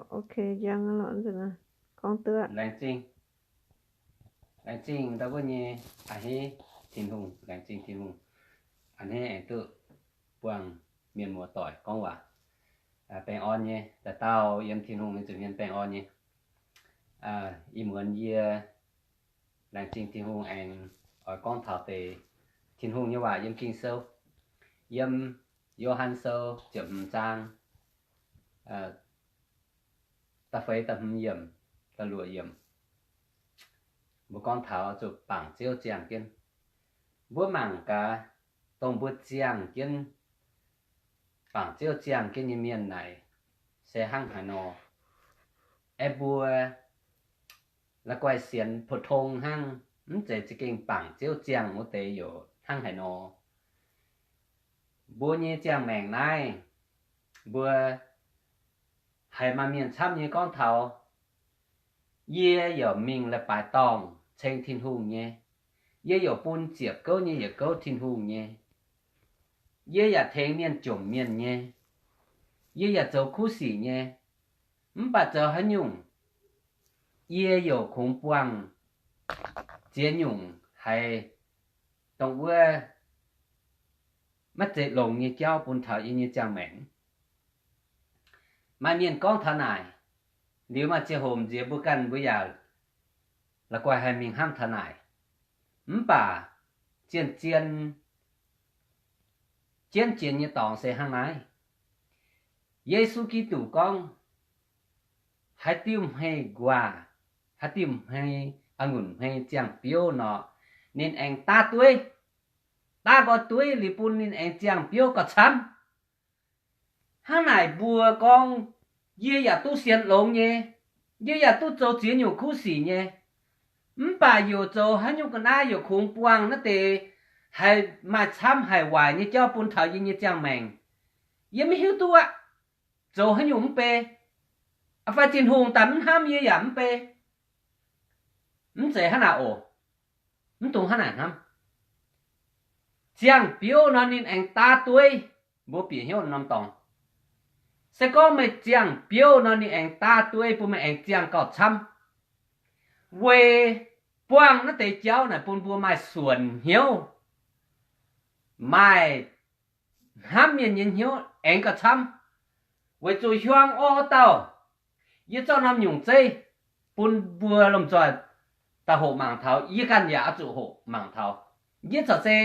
Ok, njang lorqc, gorngv duqv. Laengz zingh, laengz zingh ndau wuov nyei a'hneiv Tin-Hungh, laengz zingh Tin-Hungh a'hneiv aengx duqv buangh mienh muoz-doic gorngv waac baengh orn nyei. Dauh dauh yiem Tin-Hungh nyei zuqc mienh baengh orn nyei. Ih muonz yie laengz zingh Tin-Hungh aengx oix gorngv taux deix Tin-Hungh nyei waac yiem Ging-Sou, yiem Yo^han Sou ziepc hmz zaang da'feix, da'hmz yiemc, da'luoqc yiemc. Mbuo gorngv taux zuqc bangc Ziouv ziangh jienv. Mbuo mangc gaax, dongh mbuo ziangh jienv, bangc Ziouv ziangh jienv nyei mienh naaic se hnangv haaix nor. Aeqv, mbuo la'guaih sienx 普通 hnangv, mv zeiz za'gengh bangc Ziouv ziangh wuov deix youc hnangv haaix nor. Mbuo nyei ziangh maengc naaiv, mbuo haiz maaih mienh camv nyei gorngv taux, yie yaac mingh leiz-baaix dorngh ceng Tin-Hungh nyei, yie yaac bun ziepc gouv nyei yietc gouv Tin-Hungh nyei, yie yaac tengx mienh jomc mienh nyei, yie yaac zoux kuv sic nyei. Mv baac zoux haaix nyungc, yie yaac kungx buangh ziex nyungc haiz dongh wuov maiv zeiz longx nyei jauv bun taux yie nyei ziangh maengc. Maaih mienh gorngv taux naaic, liuz maaih ziangh hoc nziex mbuo ganh mbuo yaac la'guaih haih mingh hnamv taux naaic. Mv baac zien-zien jienv jiex nyei dorngx se hnangv naaiv. Yesu Giduc gorngv, haaix diuh hmei nquaah, haaix diuh hmei, a'ngunc hmei ziangh biouv nor, ninh aengx daav dueiv. Daav nqoi dueiv liuz bun ninh aengx ziangh biouv gauh camv. Hnangv naaic mbuo gorngv, yie yaac duqv sienx longx nyei, yie yaac duqv zoux ziex nyungc kuv sic nyei, mv baac yaac zoux haaix nyungc ga'naaiv yaac kungx buangh naaiv deix haiz maaih camv haic waaic nyei jauv bun taux yie nyei ziangh maengc. Yie maiv hiuv duqv aqv. Zoux haaix nyungc mv bei? A'fai Tin-Hungh daaih mv hnamv yie yaac mv bei. Mv zeiz hnangv naaic oc. Mv dungx hnangv naaic hnamv. Ziangh biouv nor ninh aengx daav dueiv. Mbuo bieqc hnyouv norm dorngx. Se gorngv meih ziangh biouv nor ninh aengx daav dueiv bun meih aengx ziangh gauh camv, weic buangh naaiv deix jauv naaic bun mbuo maaih suonc hnyouv, maaih hnamv mienh nyei hnyouv aengx gauh camv. Weic zuqc hiuang orqv dauh, yie zorqv norm nyungc zeiv bun mbuo lomh nzoih daaih hoqc mangc taux, yie ganh yaac oix zuqc hoqc mangc taux. Yie corc se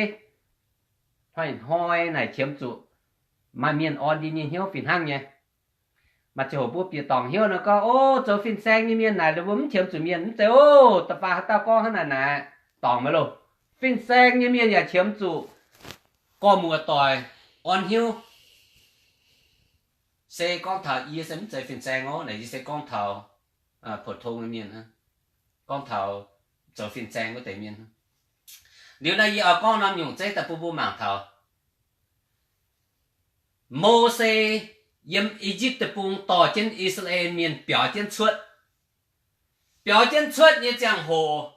hnoi-hnoi naaic qiemx zuqc maaih mienh orn yie nyei hnyouv fih hnangv nyei. Maaih ziangh hoc mbuo bieqc dorngc hnyouv nor gorngv, o, zoux fin-saeng nyei mienh naaic ninh mbuo mv qiemx zuqc mienh, mv zeiz oc. Da'faanh haaix dauh gorngv hnangv naaic naaic dorngc meih loh. Fin-saeng nyei mienh yaac qiemx zuqc gorx-muoz doic orn hnyouv. Se gorngv taux yie se mv zeiz fin-saeng oc, naaic yie se gorngv taux 普通 nyei mienh, gorngv taux zoux fin-saeng wuov deix mienh. Liuz naaiv yie oix gorngv norm nyungc zeiv daaih bun mbuo mangc taux Mose yiem I^yipv Deic-Bung dorh jienv I^saa^laa^en Mienh biaux jienv cuotv. Biaux jienv cuotv nyei ziangh hoc,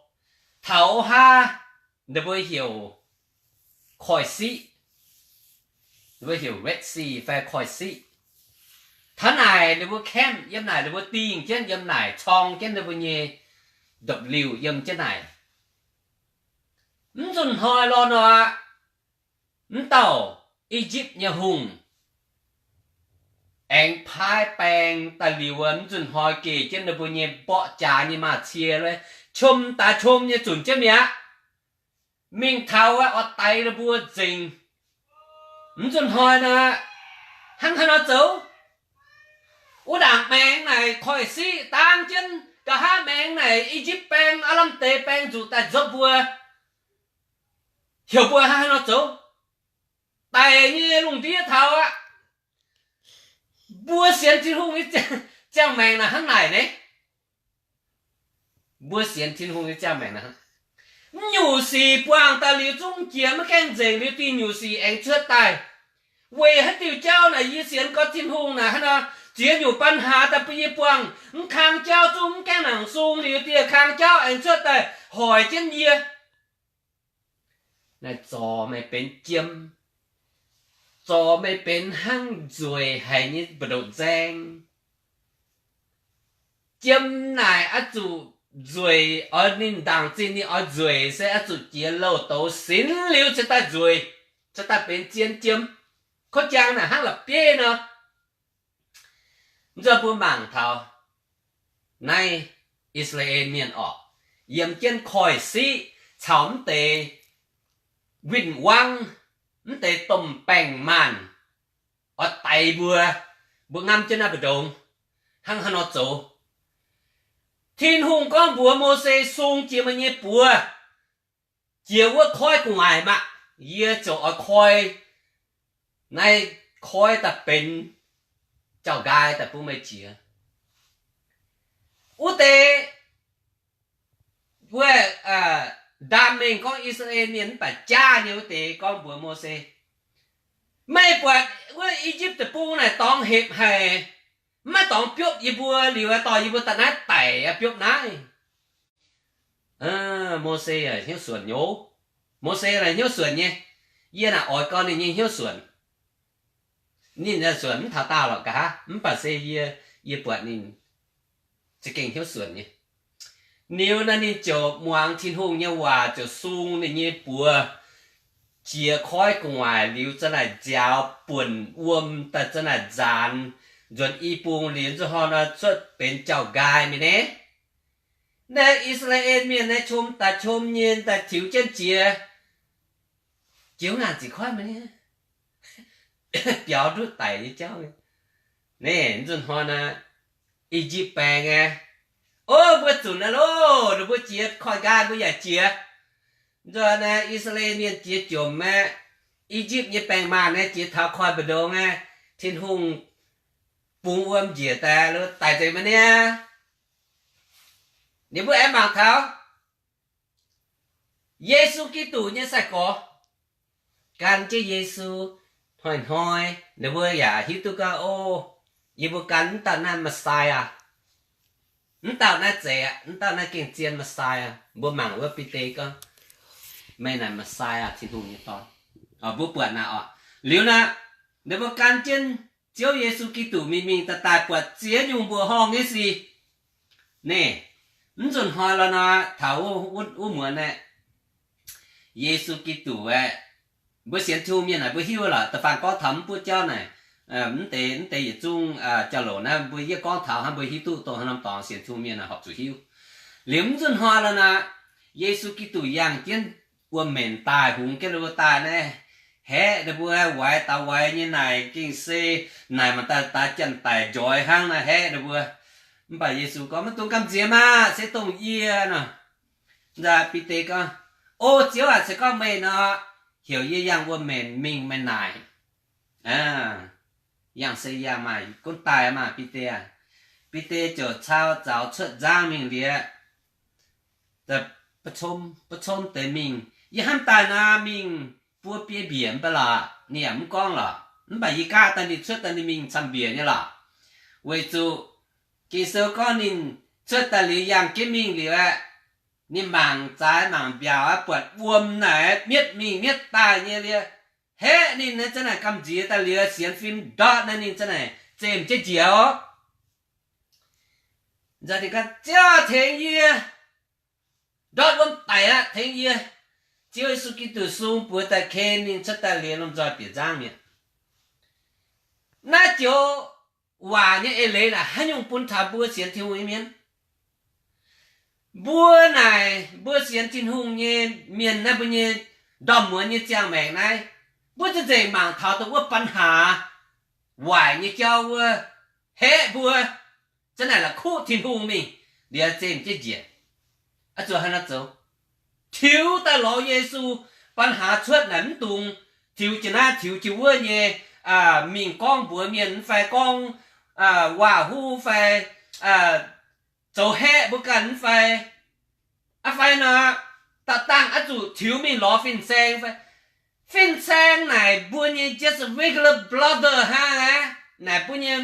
taux haav ninh mbuo heuc Koiv-Siqv, ninh mbuo heuc Red Sea fai Koiv-Siqv. Taux naaic ninh mbuo camp yiem naaic, ninh mbuo dingh jienv yiem naaic, corng jienv ninh mbuo nyei ndopv-liuh yiem jienv naaic. Mv nzunc hnoi lorqc nor, mv dauh I^yipv nyei hungh aengx paaiv baeng daaih liuz, mv nzunc hnoi geh jienv ninh mbuo nyei mborqv jaax nyei maaz-cie, qom daaih qom nyei zunc jienv mi'aqv. Mingh taux oix daix ninh mbuo nzengc. Mv nzunc hnoi nor, hnangv haaix nor zoux? Wuov ndaangc maengx naaic Koiv-Siqv dang jienv, nqa'haav maengx naaic I^yipv baeng, aav lamh deix baeng nzuqc daaih nzopv mbuo. Heuc mbuo hnangv haaix nor zoux? Daic nyei lungh ndiev taux aqv. Mbuo sienx Tin-Hungh nyei ziangh maengc naaic hnangv naaic ne. Mbuo sienx Tin-Hungh nyei ziangh maengc naaic hnangv. Mv nyungc sic buangh daaih liuz zungv jiex maiv gaengh nzengc, liuz dingh nyungc sic aengx cuotv daaih. Weic haaix diuc jauv naaic yie sienx gorx Tin-Hungh naaic hnangv nor, ziex nyungc ปัญหา daaih bun yie buangh, mv kang jauv zungv mv gaengh nangc sung, liuz diex kang jauv aengx cuotv daaih hoic jienv yie. Naaic zorc meih benx jiem, zorc meih benx hnangv nzueic haic nyei mbu'ndongx nzaeng. Jiem naaic oix zuqc nzueic, oix ninh ndaangc zinh ninh oix nzueic se oix zuqc jiex louh douz sinx liuz cingx daaih nzueic, cingx daaih benx zien jiem. Kouv jang naaic hnangv la'bieiv nor. Nzunc mbuo mangc taux naaiv I^saa^laa^en Mienh orqc, yiem jienv koiv-siqv caux mv deix win-wangv, mv deix domh baeng-maanh oix daix mbuo, mbuo ngamv jienv naaiv mbu'ndongx hnangv haaix nor zoux. Tin-Hungh gorngv mbuox Mose, Sung jiex meih nyei buoz, jiex wuov koiv gu'nguaaic maah! Yie ziouc oix koi naaiv koiv daaih benx jauv-nqaai daaih bun meih jiex. Wuov deix wuov, ndaam mengh gorngv I^saa^laa^en Mienh mv baac jaav nyei wuov deix gorngv mbuox Mose, Meih buatc wuov I^yipv Deic-Bung naaic dorngx hepc haic, maiv dorngx biopv yie mbuo liuz, dorh yie mbuo daaih naaiv daic, biopv naaiv. Mose hnyouv suonc nyei. Mose naaic hnyouv suonc nyei. Yie naaic oix gau ninh nyei hnyouv suonc. Ninh suonc mv taux daauh lorqc nqa'haav, mv baac se yie, yie buatc ninh za'gengh hnyouv suonc nyei. Liuz naaiv ninh ziouc muangx Tin-Hungh nyei waac, ziouc sung ninh nyei buoz jiex koiv gu'nguaaic liuz, za'naaic nziaaux buonc wuom daaih, za'naaic nzaanx nzuonx i bung liuz, nzunc hnoi nor cuotv benx jauv-nqaai mi'aqv. Naaiv I^saa^laa^en Mienh naaiv qom daaih qom nyei daaih tiux jienv jiex, jiex ngaanc ziqc koiv mi'aqv, biaux ndutv daic nyei jauv. Naaiv nzunc hnoi naaic, I^yipv Baengc aeqv, O, mbuo zunc aqv loh, ninh mbuo jiex koiv-nqaai mbuo yaac jiex. Nzunc hnoi naaic I^saa^laa^en Mienh jiex jomc aeqv, I^yipv nyei baeng-maanh naaiv jiex taux koiv mbu'ndongx aeqv, Tin-Hungh bungx wuom njiec daaih, daic nzengc mi'aqv niaa. Ninh mbuo aengx mangc taux Yesu Giduc nyei sai-gorx, gan jienv Yesu hnoi-hnoi, ninh mbuo yaac hiuv duqv gorngv, O, yie mbuo gan mv dauh naaiv Messiah, mv dauh naaiv zeiz aqv, mv dauh naaiv gengh zien Messiah. Mbuo mangc wuov Bide gorngv, Meih naaic Messiah, Tin-Hungh nyei Dorn. Mbuo buatc naaic oc. Liuz naaic, ninh mbuo gan jienv Ziouv Yesu Giduc mingh mingh daaih daaih buatc ziex nyungc mbuoqc horngh nyei sic. Naaiv, mv nzunc hnoi lorqc nor, taux wuov muonz aeqv, Yesu Giduc aeqv, mbuo sienx Tin-Hungh mienh naaic mbuo hiuv lorqc, da'faanh gorngv taux mv buov jauv naaic, mv deix, mv deix yietc zungv jauv-louc naaiv mbuo yie gorngv taux hnangv mbuo hiuv duqv dongh haaix norm dorngx sienx Tin-Hungh mienh naaic horpc zuqc hiuv. Liuz mv nzunc hnoi lorqc nor, Yesu Giduc yangh jienv wuom-maengc daaih, hungx jienv ninh mbuo daaih naaiv, haeqv ninh mbuo waix daux waix nyei naaic gengh se naaic mangc daaih daaix janx-daic njoix hnangv naaiv haeqv ninh mbuo. Mv baac Yesu gorngv, Maiv dungx gamh nziex maah! Se dongh yie nor. Nzunc Bide gorngv, O Ziouv aac, se gorngv meih nor, heuc yie yangh wuom-maengc mingh meih naaic. Yangh se yangh maah! Gunv daaih maah, Bide aah! Bide ziouc cau zaux cuotv nzangv mingh liuz, ba'com, ba'com deix mingh, Yie hnamv daaih nor mingh buo biei mbiec mv baac lorqc. Ninh yaac mv gorngv lorqc. Mv baac yie gaav daaih ninh cuotv daaih ninh mingh camv-mbiec nyei lorqc. Weic zuqc Ging-Sou gorngv ninh cuotv daaih liuz yangh jienv mingh liuz aeqv, ninh mangc zaaix mangc mbiaauc aeqv, buatc wuom naaic mietv mingh mietv daaih nyei liuz, haeqv ninh naaiv zanc naaic gamh nziex daaih liuz sienx fim ndortv naaiv ninh zanc naaic zemh jienv njiec oc. Nzauh ninh gorngv, Ziouv aah, tengx yie ndortv wuom daic aqv, tengx yie. Ziouv Yesu Giduc sung buoz daaih ken ninh cuotv daaih liuz lomh nzoih bieqc nzangv mi'aqv. Naaiv joux waac nyei eix leiz naaic haaix nyungc bun taux mbuo sienx Tin-Hungh nyei mienh? Mbuo naaic mbuo sienx Tin-Hungh nyei mienh naaiv, mbuo nyei ndorm muonz nyei ziangh maengc naaiv, mbuo za'nzengc mangc taux dongh wuov ปัญหา waaic nyei jauv wuov haeqv mbuo, zanc naaic la'kuqv Tin-Hungh mingh, liuz zemh jienv njiec. Oix zuqc haaix nor zoux? Tiux daaih lorz Yesu. ปัญหา cuotv naaic mv dungx tiux jiex naaiv tiux jiex wuov nyei, mingh gorngv mbuox mienh fai gorngv waac-huv fai zoux haeqv mbuo ganh mv fai, aa fai nor, da'dangh oix zuqc tiux mingh lorz fin-saeng fai. Fin-saeng naaic mbuo nyei just regular brother hnangv aqv. Naaic mbuo nyei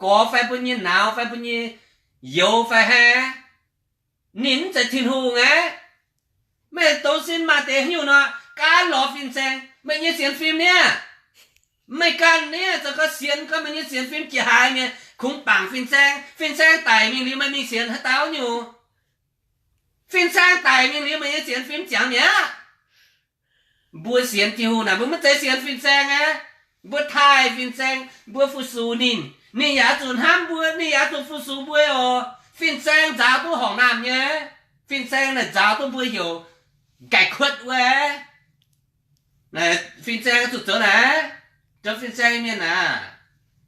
gorx fai mbuo nyei nauz fai mbuo nyei youz fai hnangv aqv. Ninh mv zeiz Tin-Hungh aqv. Meih douz sin maaih deix haaix nyungc nor, gaanv lorz fin-saeng, meih nyei sienx fim niaa. Meih ganh niaa zoux gau sienx gau meih nyei sienx fim jiex haaix mienh, Kungx bangc fin-saeng. Fin-saeng daic mingh liuz meih mingh sienx haaix dauh nyungc? Fin-saeng daic mingh liuz meih nyei sienx fim ziangx mi'aqv. Mbuo sienx Tin-Hungh naaic, mbuo maiv zeiz sienx fin-saeng aqv. Mbuo taaih fin-saeng, mbuo fu-sux ninh, ninh yaac zuqc hnamv mbuo, ninh yaac zuqc fu-sux mbuo oc. Fin-saeng nzaaux duqv horngc naamh nyei. Fin-saeng naaic nzaaux duqv mbuo heuc nqaic kuotv wuov. Fin-saeng zuqc zoux naaic, zoux fin-saeng mienh aac,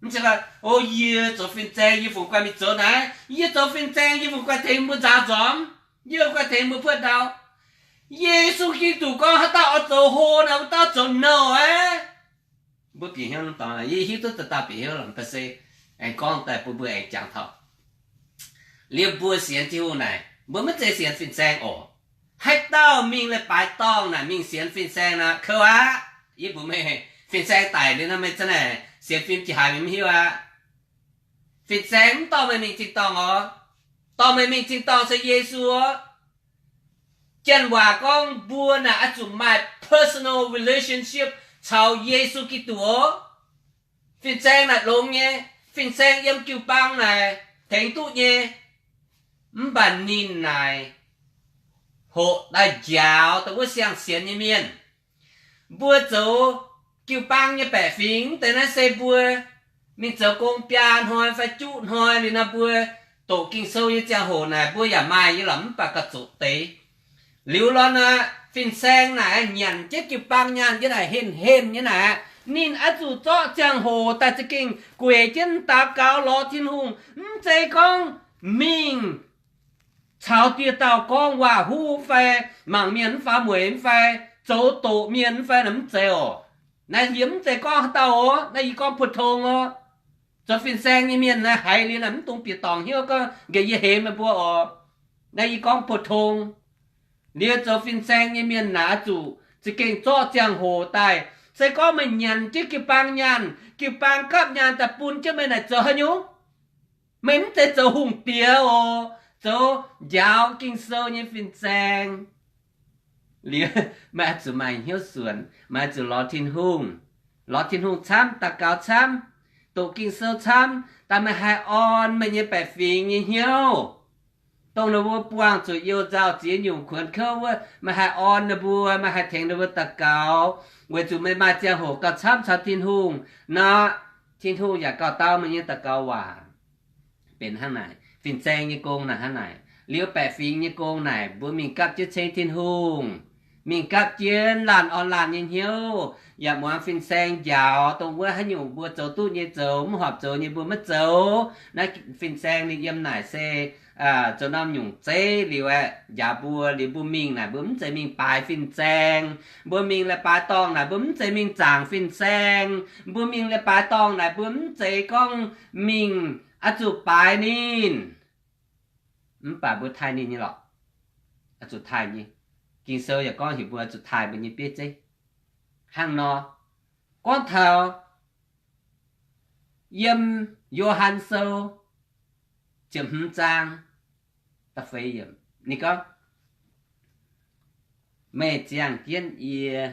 mv zeiz, O, yie zoux fin-saeng, yie fungx guai mingh zoux naaic. Yie zoux fin-saeng, yie fungx guai tengx mbuo nzaaux nzormc, yie fungx guai tengx mbuo buoqv ndau. Yesu Giduc gorngv haaix dauh oix zoux hlo naaic, wuov dauh zoux nouh aqv. Mbuo bieqc hnyouv norm dorngx, yie hiuv duqv dauh dauh bieqc hnyouv lorqc, mv baac se aengx gorngv daaih bun mbuo aengx jangx taux. Liuz mbuo sienx Tin-Hungh naaic, mbuo maiv zeiz sienx fin-saeng oc. Haaix dauh mingh leiz-baaix dorngh naaic mingh sienx fin-saeng nor, kouv aqv. Yie mbuox meih, fin-saeng daic liuz nor, meih zanc naaic sienx fim jiex haaix meih mv hiuv aqv. Fin-saeng mv dorh meih mingh tin-dorngh oc. Dorh meih mingh tin-dorngh se Yesu oc. Janx waac gorngv mbuo naaic oix zuqc maaih personal relationship caux Yesu Giduc oc. Fin-saeng naaic longx nyei. Fin-saeng yiem jiu-baang naaic tengx duqv nyei. Mv baac ninh naaic hoqc daaih njaaux dongh wuov siang-sienx nyei mienh. Mbuo zoux jiu-baang nyei baeqc fingx, deix naaiv se mbuo mingh zoux gong biaa hnoi fai juqv hnoi liuz nor, mbuo doqc Ging-Sou nyei ziangh hoc naaic mbuo yaac maaih nyei lorqc, mv baac gauh zoqc deix. Liuz lorqc nor, fin-saeng naaic nyanc jienv jiu-baang nyaanh jienv naaic henh henh nyei naaic, ninh oix zuqc zorqv ziangh hoc daaih za'gengh gueic jienv daux gaux lorz Tin-Hungh. Mv zeiz gorngv mingh caux dieh dauh gorngv waac-huv fai mangc mienh mv faaux mueic mv fai zoux doqc mienh mv fai naaic mv zeiz oc. Naaiv yie mv zeiz gorngv haaix dauh oc, naaiv yie gorngv 普通 oc. Zoux fin-saeng nyei mienh naaiv haiz liuz naaic mv dungx bieqc dorngc hnyouv gorngv nqa'haav yie hemx meih mbuo oc. Naaiv yie gorngv 普通. Liuz zoux fin-saeng nyei mienh naaic oix zuqc za'gengh zorqv ziangh hoc daaih. Se gorngv meih nyanc jienv jiu-baang nyaanh, jiu-baang gapv nyaanh daaih bun jienv meih naaic zoux haaix nyungc? Meih mv zeiz zoux hungh diex oc, zoux njaaux Ging-Sou nyei fin-saeng. Liuz meih oix zuqc maaih hnyouv suonc, meih oix zuqc lorz Tin-Hungh. Lorz Tin-Hungh camv, daux gaux camv, doqc Ging-Sou camv, daaih meih haih orn meih nyei baeqc fingx nyei hnyouv. Dongh ninh mbuo buangh zuqc you nzauh ziex nyungc kuonx kouv wuov, meih haih orn ninh mbuo, meih haih tengx ninh mbuo daux gaux, weic zuqc meih maaih ziangh hoc gauh camv caux Tin-Hungh nor, Tin-Hungh yaac gauh dau meih nyei daux gaux waac. Benx hnangv naaic, fin-saeng nyei gong naaic hnangv naaic. Liuz baeqc fingx nyei gong naaic, mbuo mingh gapv jienv ceng Tin-Hungh, mingh gapv jienv laanh orn laanh nyei hnyouv, yaac muangx fin-saeng njaaux dongh wuov haaix nyungc mbuo zoux duqv nyei zoux, mv horpc zoux nyei mbuo maiv zoux. Naaiv fin-saeng ninh yiem naaic se zoux norm nyungc zeiv liuz aeqv, njaaux mbuo. Liuz mbuo mingh naaic mbuo mv zeiz mingh baaix fin-saeng. Mbuo mingh leiz-baaix dorngh naaic mbuo mv zeiz mingh zaangc fin-saeng. Mbuo mingh leiz-baaix dorngh naaic mbuo mv zeiz gorngv mingh oix zuqc baaix ninh, mv baac mbuo taaih ninh nyei lorqc, oix zuqc taaih nyei. Ging-Sou yaac gorngv heuc mbuo oix zuqc taaih mbuo nyei bieiv zeiv. Hnangv nor, gorngv taux yiem Yo^han Sou ziepc hmz zaang da'feix yiemc, ninh gorngv, meih ziangh jienv yie,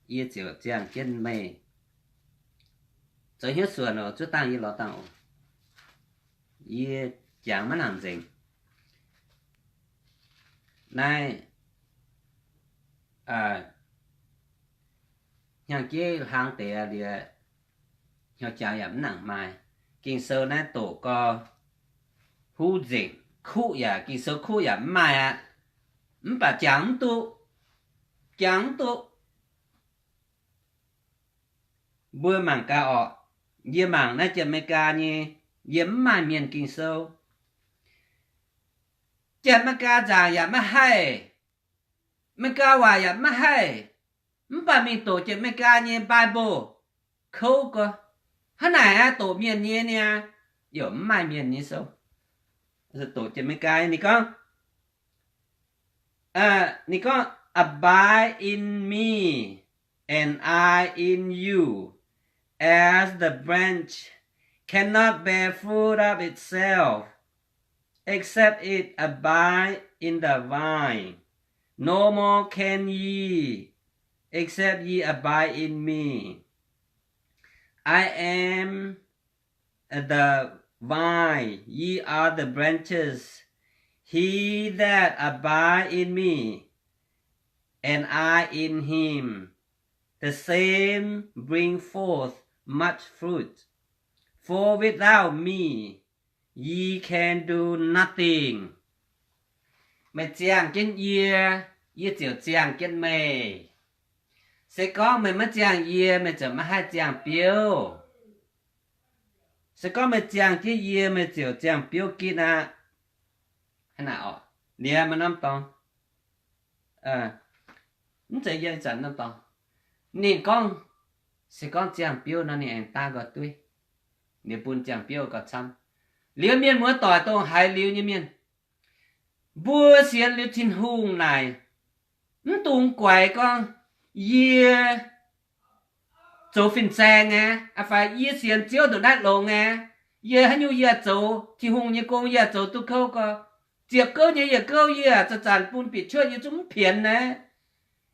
yie ziouc ziangh jienv meih. Zoux hnyouv suonc oc, zuov dangh yie lorz dangh oc. Yie jangx maiv nangc nzengc. Naaiv hnyangx-jeiv hlang deix liuz, hnyouv jangx yaac mv nangc maaih. Ging-Sou naaiv doqc gau, huv nzengc, kuv yaac, Ging-Sou kuv yaac mv maaih aqv. Mv baac jangx mv duqv, jangx mv duqv. Mbuo mangc gaax orqc, yie mangc naaiv Janx-Meigaa nyei, yie mv maaih Mienh Ging-Sou. Janx-Meigaa nzaangc yaac maiv haih, Meigaa waac yaac maiv haih, mv baac mingh doqc Janx-Meigaa nyei Bible kouv gau. Hnangv naaic aqv, doqc mienh nyei niaa, yaac mv maaih Mienh nyei sou. Doqc Janx-Meigaa ninh gorngv, ninh gorngv, Abide in me, and I in you. As the branch cannot bear fruit of itself, except it abide in the vine, no more can ye, except ye abide in me. I am the vine, vine, ye are the branches. He that abide in me, and I in him, the same bring forth much fruit. For without me ye can do nothing. Meih ziangh jienv yie, yie ziouc ziangh jienv meih. Se gorngv meih maiv ziangh yie, meih ziouc maiv haih ziangh biouv. Se gorngv meih ziangh jienv yie, meih ziouc ziangh biouv gitv aqv. Hnangv naaic oc. Liuz maaih norm dorngx, mv zeiz yie ih zanc norm dorngx. Ninh gorngv, se gorngv ziangh biouv nor, ninh aengx daav nqoi dueiv. Ninh bun ziangh biouv gauh camv. Liuz mienh muoz doic, dongh haiz liuz nyei mienh, mbuo sienx liuz Tin-Hungh naaic, mv dungx guaix gorngv, yie zoux fin-saeng aqv, fai yie sienx Ziouv ndongc naaiv longx aqv, yie haaix nyungc yie yaac zoux Tin-Hungh nyei gong, yie yaac zoux duqv kouv gau. Ziepc gouv nyei yietc gouv yie yaac zanc-zanc bun bieqc cuotv, yie zungv mv pienx naaiv.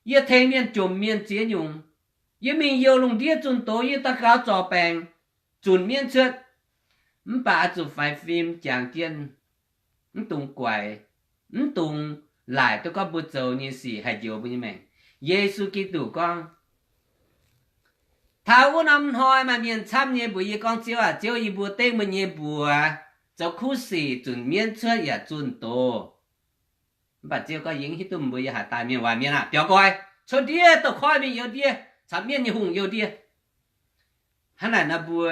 Yie tengx mienh jomc mienh ziex nyungc. Yie mingh youh lungh ndiev zunh doz, yie daux gaux zorc baengc, zunc mienv cuotv. Mv baac oix zuqc faix fim jangx jienv, mv dungx guaix, mv dungx laaic duqv gorngv mbuo zoux nyei sic haih njoux mbuo nyei maengc. Yesu Giduc gorngv, taux wuov norm hnoi maaih mienh camv nyei mbuox yie gorngv, Ziouv aac, Ziouv, yie mbuo dengv meih nyei mbuox zoux kuv sic, zunc mienv cuotv yaac zunh doz. Mv baac Ziouv gorngv, yie mv hiuv duqv meih mbuo yiem haaix daaih, mienh waaic mienh aah! Biaux nqoi, cuotv ndiev, douz-koiv mingh youz ndiev, caux mienh nyei hungh youz ndiev. Hnangv naaic nor, mbuo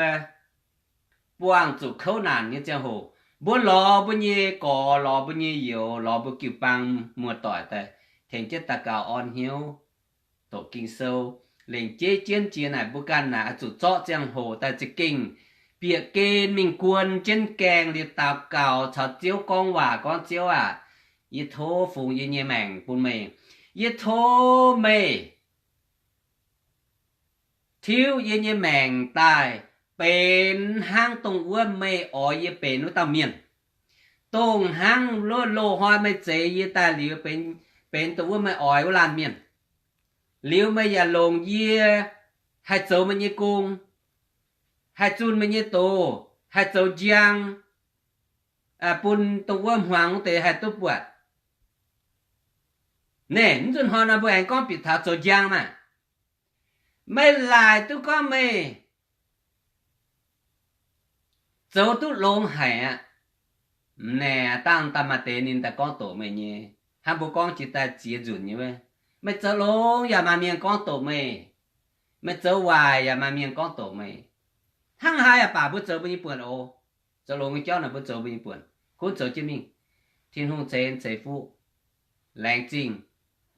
buangh zuqc kouv naanc nyei ziangh hoc, mbuo lorz mbuo nyei gorx, lorz mbuo nyei youz, lorz mbuo jiu-baang muoz-doic daaih tengx jienv daux gaux orn hnyouv, doqc Ging-Sou, lengc jeiv jienv jiex naaic mbuo ganh naaic oix zuqc zorqv ziangh hoc daaih za'gengh bieqc gen mingh guon jienv gaengh liuz daux gaux caux Ziouv gorngv waac gorngv, Ziouv aac, yie tov fungx yie nyei maengc bun meih. Yie tov meih tiuv yie nyei maengc daaih benx hnangv dongh wuov meih oix yie benx wuov dauh mienh. Dongh hnangv loz-hnoi meih zeix yie daaih liuz benx, benx dongh wuov meih oix wuov laanh mienh. Liuz meih yaac longc yie haih zoux meih nyei gong, haih zunh meih nyei doz, haih zoux njang bun dongh wuov hmuangx deix haih duqv buatc. Naaiv nzunc hnoi nor mbuo aengx gorngv bieqc taux zoux njang maah. Meih laaic duqv gorngv meih zoux duqv longx haic aqv. Mv naaic dangh daaih maaih deix ninh daaih gorngv doqc meih nyei. Hnangv mbuo gorngv jiex daaih ziex nzunc nyei wuov, meih zoux longx yaac maaih mienh gorngv doqc meih. Meih zoux waaic yaac maaih mienh gorngv doqc meih. Hnangv haaix yaac baac mbuo zoux mbuo nyei buonc oc. Zoux longx nyei jauv naaic mbuo zoux mbuo nyei buonc, gunv zoux jienv mingh. Tin-Hungh ceix en ceix fuqv. Laengz zingh,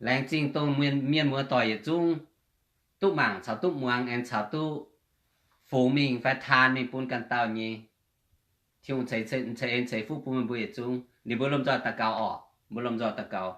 laengz zingh dongh mienh muoz doic yietc zungv duqv mangc caux duqv muangx aengx caux duqv fungx mingh fai taan mingh bun ganh dauh nyei. Tin-Hungh ceix en ceix fuqv bun meih mbuo yietc zungv. Liuz mbuo lomh nzoih daux gaux oc. Mbuo lomh nzoih daux gaux.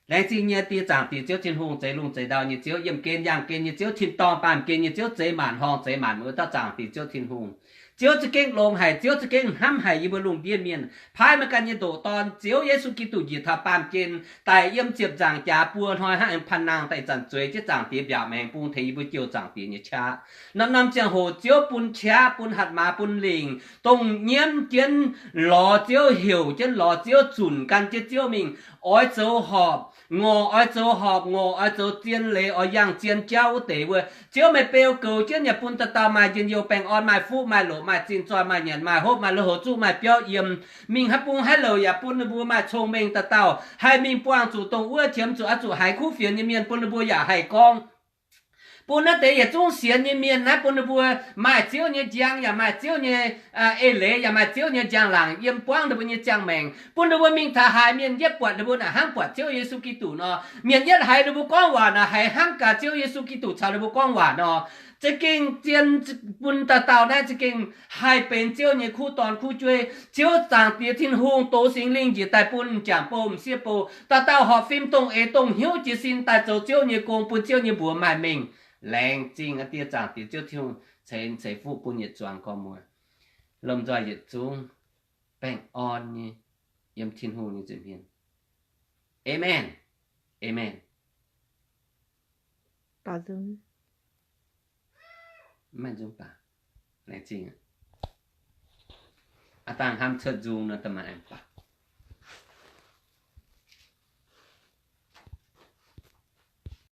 Laengz zingh nyei Die, Zaangc Diex Ziouv Tin-Hungh, zeix lungh zeix ndau nyei Ziouv, yiemh gen yangh gen nyei Ziouv, tin-dorngh baamh gen nyei Ziouv, zeix maanc horngh zeix maanc mueiz wuov dauh Zaangc Diex Ziouv Tin-Hungh. Ziouv za'gengh longx haic, Ziouv za'gengh hnamv haic yie mbuo lungh ndiev mienh, paaiv meih ganh nyei ndoqc Dorn, Ziouv Yesu Giduc, njiec taux baamh gen daaih yiem ziepc nzaangc jaax buo hnoi hnangv aengx panh nangh daaih ih zanc zueiz jienv Zaangc Diex mbiaauc maengx bung tengx yie mbuo jouh Zaangc Diex nyei qaqv. Norm-norm ziangh hoc Ziouv bun qaqv, bun hatc maaz, bun lingc, dongh nyiemv jienv lorz Ziouv, heuc jienv lorz Ziouv, zunc gan jienv Ziouv mingh, oix zoux horpc ngorc, oix zoux horpc ngorc, oix zoux zien leiz, oix yangh zien jauv wuov deix wuov, Ziouv meih beu goux jienv yaac bun dauh dauh maaih njien-youh baengh orn, maaih fuqv maaih loqc, maaih zinh zoih, maaih nyanc maaih hopv, maaih lui-houx zuqv, maaih biauv yiem, mingh haaix bung haaix louc yaac bun ninh mbuo maaih cong-mengh dauh dauh haih mingh buangh zuqc dongh wuov, qiemx zuqc, oix zuqc haiz kuv fienx nyei mienh bun ninh mbuo yaac haih gorngv. Bun naaiv deix yietc zungv sienx nyei mienh naaiv bun ninh mbuo maaih Ziouv nyei njang, yaac maaih Ziouv nyei eix leiz, yaac maaih Ziouv nyei njang-laangc yiem buangv ninh mbuo nyei ziangh maengc, bun ninh mbuo mingh taux haaix mienh yietv buatc ninh mbuo naaic hnangv buatc Ziouv Yesu Giduc nor, mienh yietv haiz ninh mbuo gorngv waac naaic haiz hnangv gaax Ziouv Yesu Giduc caux ninh mbuo gorngv waac nor. Za'gengh zien bun dauh dauh naaiv za'gengh haih benx Ziouv nyei kuv dorn kuv jueiv. Ziouv Zaangc Diex Tin-Hungh, dox Singx Lingh njiec daaih bun m'jangc bou m'sieqv bou, dauh dauh horpc fim dongh eix dongh hnyouv jiez sin daaih zoux Ziouv nyei gong, bun Ziouv nyei mbuox maaih mengh. Laengz zingh aa Die, Zaangc Diex Ziouv Tin-Hungh, ceix ceix fuqv bun yietc zuangx gorx-muoz, lomh nzoih yietc zungv baengh orn nyei yiem Tin-Hungh nyei nza'hmien. Aamen. Aamen. Mv maaih nzung baac, laengz zingh aqv. Aav dangh hnamv cuotv nzung nor, da'maanc aengx buatc.